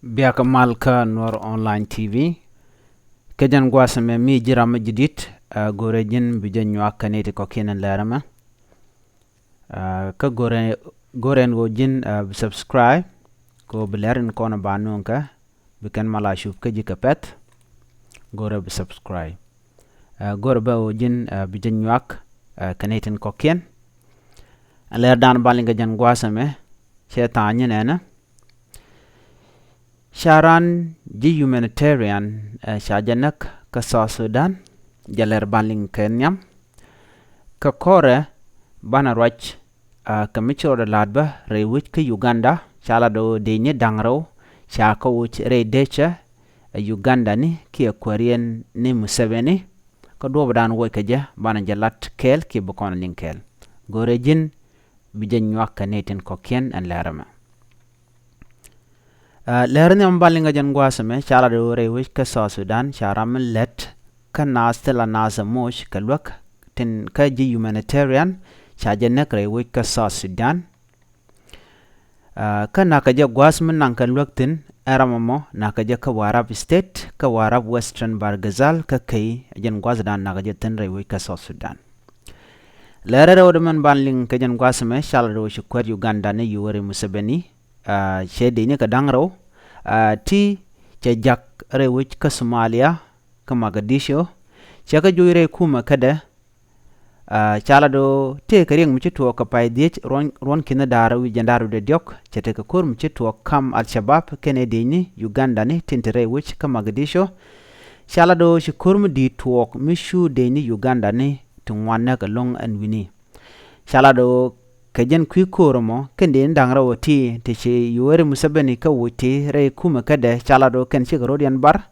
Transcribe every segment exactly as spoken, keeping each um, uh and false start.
Biakä mal kä Nuɔr Online T V. Kä jɛn gua̱a̱th ɛmɛ mi ji̱ ram mi ji̱ di̱t, ɛ, go̱rɛ ji̱n bi jɛ nyuak kɛ nɛy ti kɔ̱kiɛn ɛn lɛr ɛmɛ. Ɛ, kä go̱rɛ, go̱rɛ ɛn ɣöö ji̱n, ɛ, bi subscribe kɛ ɣöö bi lɛr in kɔn ɛ ba nuɔ̱ŋ kɛ bi kɛn mal a cup kä ji̱ kɛ pɛ̈th. Go̱rɛ bi subscribe. Ɛ, go̱rɛ bä ɣöö ji̱n, ɛ, bi jɛ nyuak, ɛ, kɛ nɛy tin kɔ̱kiɛn. Ɛn lɛr dan ban liŋ kɛ jɛn gua̱a̱th ɛmɛ cɛ tha̱a̱ŋ nyin ɛnɛ. Ca ran ji̱ humanitarian, ɛ, ca jɛ näk kä South Sudan, jɛ lɛr ban liŋ kɛ nhiam. Kä kɔrɛ banɛ ruac, ɛ, kɛ mi ci rɔɔdɛ la̱t bä rɛy wec kä Uganda, ca lat ɣöö dëëcni da̱ŋ rɛw ca kɛ woc rɛy dëëcä, ɛ, Uganda ni kiɛ kuääriɛn ni Museveni. Kä duɔ̱ɔ̱pdan woc kɛ jɛ banɛ jɛ lat kɛɛl kiɛ bi kɔn liŋ kɛɛl. Go̱rɛ ji̱n bi jɛ nyuak kɛ nɛy tin kɔ̱kiɛn ɛn lɛr ɛmɛ. Ɛ, lɛr nhiam ban liŋ kɛ jɛn gua̱a̱th ɛmɛ ca lat ɣöö rɛy wec kä South Sudan ca ram mi lät kä naath thilɛ naath ɛ moc kɛ luäk tin kä ji̱ humanitarian ca jɛ näk rɛy wec kä South Sudan. Ɛ, kä na̱k kɛ jɛ gua̱a̱th mi naŋ kɛ luäk thi̱n ɛ ram ɛmɔ na̱k kɛ jɛ kä Warrap State, kä Warrap, Western Bahr el Ghazal, kä Kei, ɛ jɛn gua̱a̱th dan na̱k kɛ jɛ thi̱n rɛy wec kä South Sudan. Lɛr rɛwdɛ mɛn ban liŋ kɛ jɛn gua̱a̱th ɛmɛ ca lat ɣöö ci kuäär Uganda ni Yoweri Museveni, ɛ, cɛ dëëcni kɛ da̱ŋ rɛw, ɛ, ti cɛ jak rɛy wec kä Somalia, kä Mogadishu, cɛ kɛ joc rɛy kumɛ kädɛ, ɛ, ca lat ɣöö tëëkɛ riɛk mi ci tuɔɔk kɛ pay dhiec ruɔ̱n, ruɔ̱n ki̱n da̱r wi̱c jiɛn da̱r wi̱cdɛ diɔ̱k, cɛ tekɛ ko̱r mi ci tuɔɔk kam Al-Shabaab kɛnɛ dëëcni Uganda ni tin te rɛy wec kä Mogadishu. Ca lat ɣöö ci ko̱r mi di̱i̱t tuɔɔk mi cu dëëcni Uganda ni ti ŋuan näk ɛlɔ̱ŋ ɛn wi̱ni. Ca lat ɣöö kɛ jɛn kui̱ ko̱r ɛmɔ kɛn dëëcni da̱ŋ rɛw ɛ ti ti ci Yoweri Museveni kä woc ti rɛy kumɛ kädɛ, ca lat ɣöö kɛn cikɛ rɔ̱diɛn bar.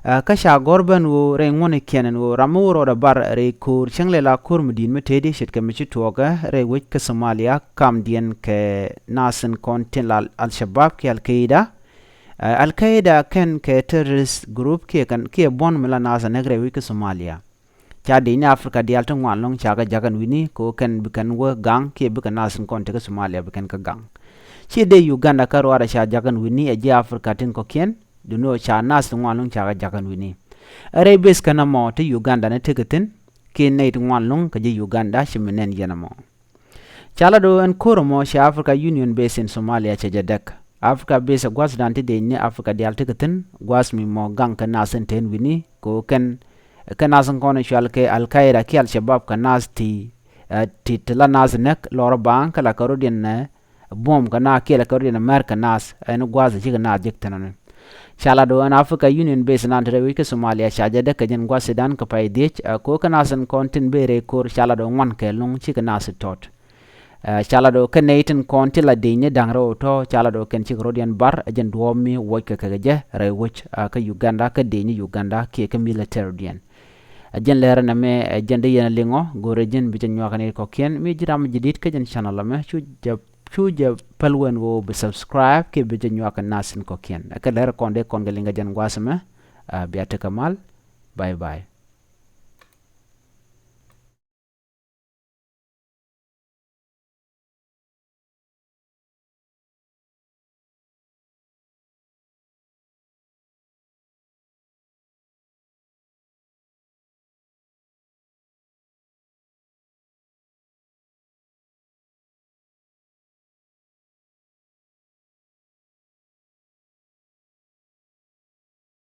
Ɛ, kä ca gɔ̱r ben ɣöö rɛy ŋuɔ̱nikiɛn ɛn ɣöö ram mi wä rɔɔdɛ bar rɛy ko̱r cäŋ lɛ la ko̱r mi di̱i̱t mi tëëdi ce̱tkɛ mi ci tuɔɔkɛ rɛy wec kä Somalia kamdiɛn kɛ naath in kɔn tin la Al-Shabaab kiɛ Al-Qaeda. Ɛ, Al-Qaeda kɛn kɛ terrorist group kiɛ kɛn kiɛ buɔ̱n mi la naath ɛ näk rɛy wec kä Somalia. Ca dëëcni Africa diaal ti ŋuan ɛlɔ̱ŋ ca kɛ jak ɛn wi̱ni kɛ ɣöö kɛn bi kɛn wä gaŋ kiɛ bikɛ naath in kɔn te kä Somalia bi kɛn kä gaŋ. Ci dee Uganda kä ruaadɛ ca jak ɛn wi̱ni ɛ ji̱ Africa tin kɔ̱kiɛn, duŋni ɣöö ca naath ti ŋuan ɛlɔ̱ŋ ca kɛ jak ɛn wi̱ni. Ɛ rɛy beth kɛn ɛmɔ ti Uganda ni tekɛ thi̱n kiɛ nɛy ti ŋuan ɛlɔ̱ŋ kɛ ji̱ Uganda ci mi nɛn yɛn ɛmɔ. Ca lat ɣöö ɛn ko̱r ɛmɔ cɛ Africa Union base in Somalia cɛ jɛ däk. Africa base ɛ gua̱thdan ti dëëcni Africa diaal tekɛ thi̱n, gua̱th mi mɔ gaŋ kɛ naath in te ɛn wi̱ni kɛ ɣöö kɛn kɛ naath in kɔn cual kɛ Al-Qaeda kiɛ Al-Shabaab kɛ naath ti, ɛ, ti, ti la naath näk lɔr baŋ kɛ la kɛ rɔ̱diɛn ɛ buɔ̱m kɛ naath kiɛ la kɛ rɔ̱diɛn ɛ mɛr kɛ naath, ɛn gua̱th ɛ cikɛ naath jek thi̱n ɔni. Ca lat ɣöö ɛn Africa Union base nan te rɛy wec kä Somalia ca jɛ däk kɛ jɛn gua̱thdan kɛ pay dhiec, ɛ, kɛ ɣöö kɛ naath in kɔn tin ben rɛy ko̱r ca lat ɣöö ŋuan kɛ ɛlɔ̱ŋ cikɛ naath tɔt. Ɛ, ca lat ɣöö kɛ nɛy tin kɔn ti la dëëcni da̱ŋ rɛw tɔ̱ ca lat ɣöö kɛn cikɛ rɔ̱diɛn bar ɛ jɛn duɔ̱ɔ̱p mi wuɔckɛ kɛ jɛ rɛy wec, ɛ, kä Uganda kä dëëcni Uganda kiɛ kä military diɛn. Ɛ jɛn lɛr ɛn ɛmɛ ɛ jɛn dee yɛn ɛ liŋɔ, go̱rɛ ji̱n bi jɛ nyuak kɛ nɛy kɔ̱kiɛn. Mi ji̱ ram ji̱ di̱t kä jɛn channel ɛmɛ cu jɛ, cu jɛ päl wen ɣöö bi subscribe kiɛ bi jɛ nyuak kɛ naath in kɔ̱kiɛn. Ɛ kɛ lɛr kɔn dee kɔn kɛ liŋ kɛ jɛn gua̱a̱th ɛmɛ. Ɛ, bia tekɛ mal. Bye bye.